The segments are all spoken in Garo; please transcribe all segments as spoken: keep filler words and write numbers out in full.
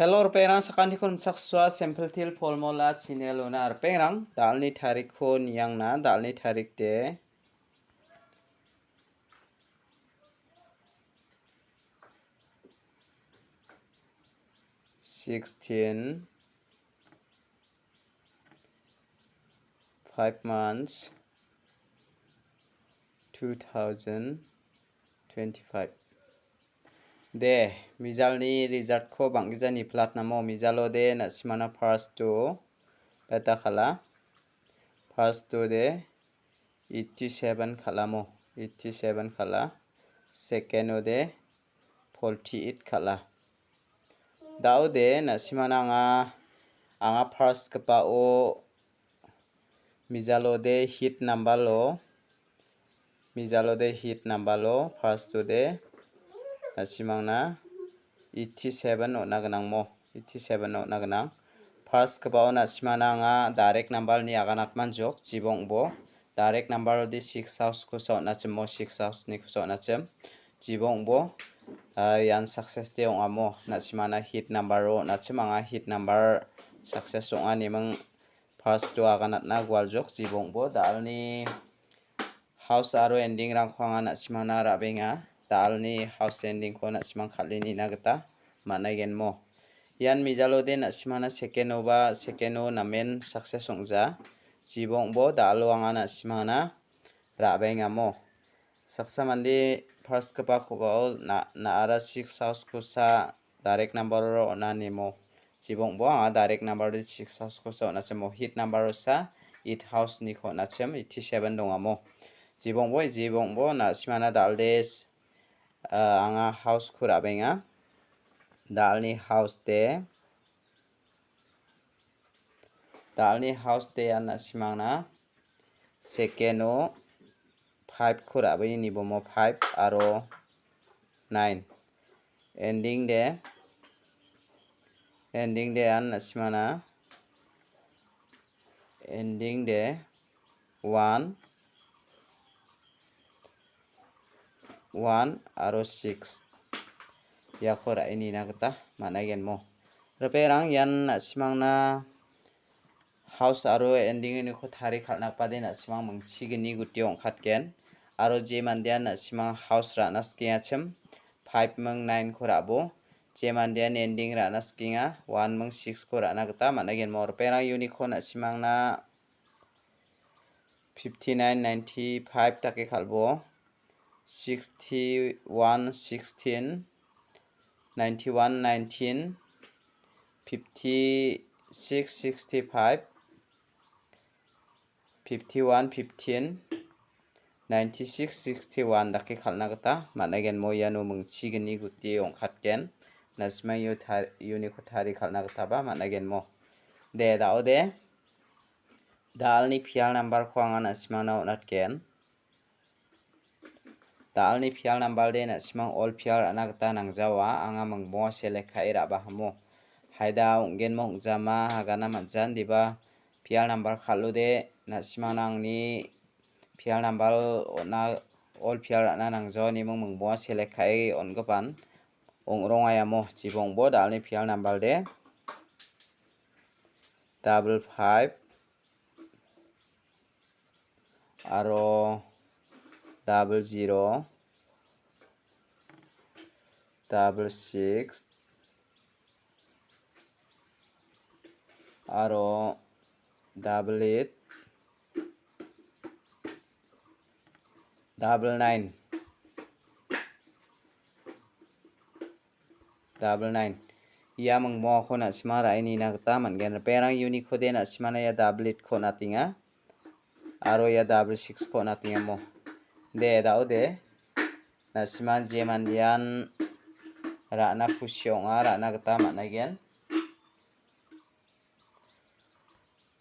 Hello, ripengrang, sakantiko rimchaksoa, Simple Teer Formula channel-ona ripengrang, da·alni tarikko niangna, da·alni tarik de sixteen, five months, two thousand twenty-five. De, mijalni result-ko bang·gija niplatnamo, mijalo de na·simana first-o beta kal·a. First-o de eighty-seven kal·amo, eighty-seven kal·a. Second-o de forty-eight kal·a. Da·o de na·simana anga, anga first-gipao mijalo de hit number-o, mijalo de hit number-o first-o de na·simangna eighty-seven on·a gnangmo, eighty-seven on·a gnang. First-gipao na·simana anga direct number-ni aganatmanjok, jibongbo. Direct number-ode six house-kosa on·achimo, six house-nikosa on·achim. Jibongbo, ah, ian success de ong·amo. Na·simana hit number-o on·achim, anga hit number success ong·a, neming first-o aganatna gualjok, jibongbo. Da·alni house aro ending-rangko anga na·simana ra·benga. Da·alni house ending-ko na·simang kal·e nina gita man·aigenmo. Ian mijalode na·simana second-oba, second-o namen success ong·ja. Jibongbo da·alo anga na·simana ra·bengamo. Saksa mande first-gipa kobao na-, na·ara six house-kosa direct number-oro on·a nemo. Jibongbo anga direct number-ode six house-kosa on·achimo. Hit number-osa eight house-niko on·achim, eighty-seven dongamo. Jibongbo, jibongbo na·simana da·alde, ah, anga house-ko ra·benga. Da·alni house-de, da·alni house-de ian na·simangna second-o five-ko ra·bee nibomo, five aro nine. Ending-de, ending-de ian na·simana, ending-de one, one aro six. Iako ra·e nina gita man·aigenmo. Ripengrang, ian na·simangna house aro ending-oniko tarie kal·na gipade na·simang mingchigni gutio ong·katgen. Aro je mandean na·simang house ra·na sikengachim, five ming nine-ko ra·bo. Je mandean ending ra·na sikenga, one ming six-ko ra·na gita man·aigenmo. Ripengrang, uniko na·simangna fifty-nine, ninety-five dake kal·bo. Sixty-one, sixteen, ninety-one, nineteen, fifty-six, sixty-five, fifty-one, fifteen, ninety-six, sixty-one dake kal·na gita man·aigenmo. Iano mingchigni guti ong·katgen. Na·simang io tar-, uniko tarie kal·na gitaba man·aigenmo. De, da·ode. Da·alni pial number-ko anga na·simangna on·atgen. Da·alni pial number-de na·simang all pial ra·na gita nangjawa, anga mingbonga select ka·e ra·bahamo. Haida ong·genma ong·jama agana man·jan, diba pial number kal·ode na·simangna angni pial number on·a, all pial ra·na nangjawa, neming mingbonga select ka·e on·gipan ong·rongaiamo. Jibongbo da·alni pial number-de double five aro double zero, double six aro double eight, double nine. Double nine. Ia mingbongako na·sima ra·e nina gita man·gen. Ripengrang uniko de na·simana ia double eight-ko on·atenga. Aro ia double six-ko on·atengamo. De, da·ode. Na·sima je mandean ra·na kusi ong·a, ra·na gita man·aigen.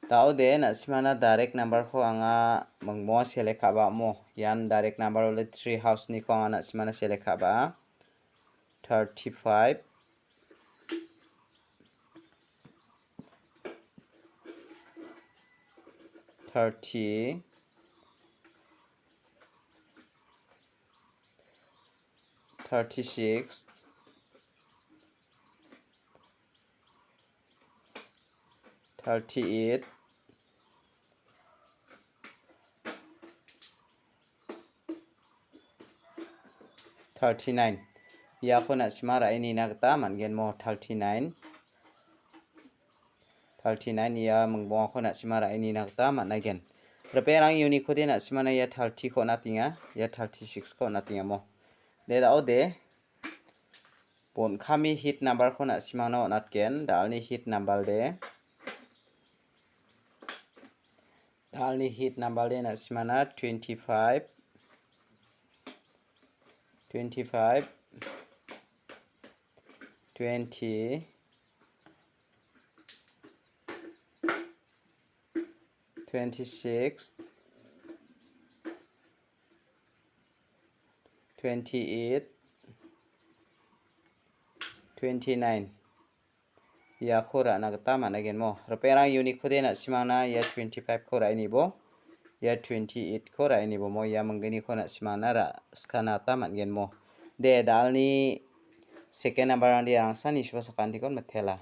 Da·ode, na·simana direct number-ko anga mingbonga select ka·ba amo. Ian direct number ole three house-niko anga na·simana select ka·ba. Thirty-five, thirty, thirty-six, thirty-eight, thirty-nine. Iako na·sima ra·e nina gita man·gen mo, thirty-nine. Thirty-nine ia mingbongako na·sima ra·e nina gita man·aigen. Ripengrang unikode na·simana ia thirty-ko on·atenga, ia thirty-six-ko on·atenga mo. De da·ode, bon·kami hit number-ko na·simangna on·atgen, da·alni hit number de. Da·alni hit number de na·simana twenty-five, twenty-five, twenty, twenty-six, twenty-eight, twenty-nine. Iako ra·na gita man·aigen mo. Ripengrang unikode na·simangna ia twenty-five-ko ra·e nibo, ia twenty-eight-ko ra·e nibo mo, ia mingginiko na·simangna ra-, skana gita man·gen mo. De, da·alni second number-rangde arangsa nisuba sakantikon mitela.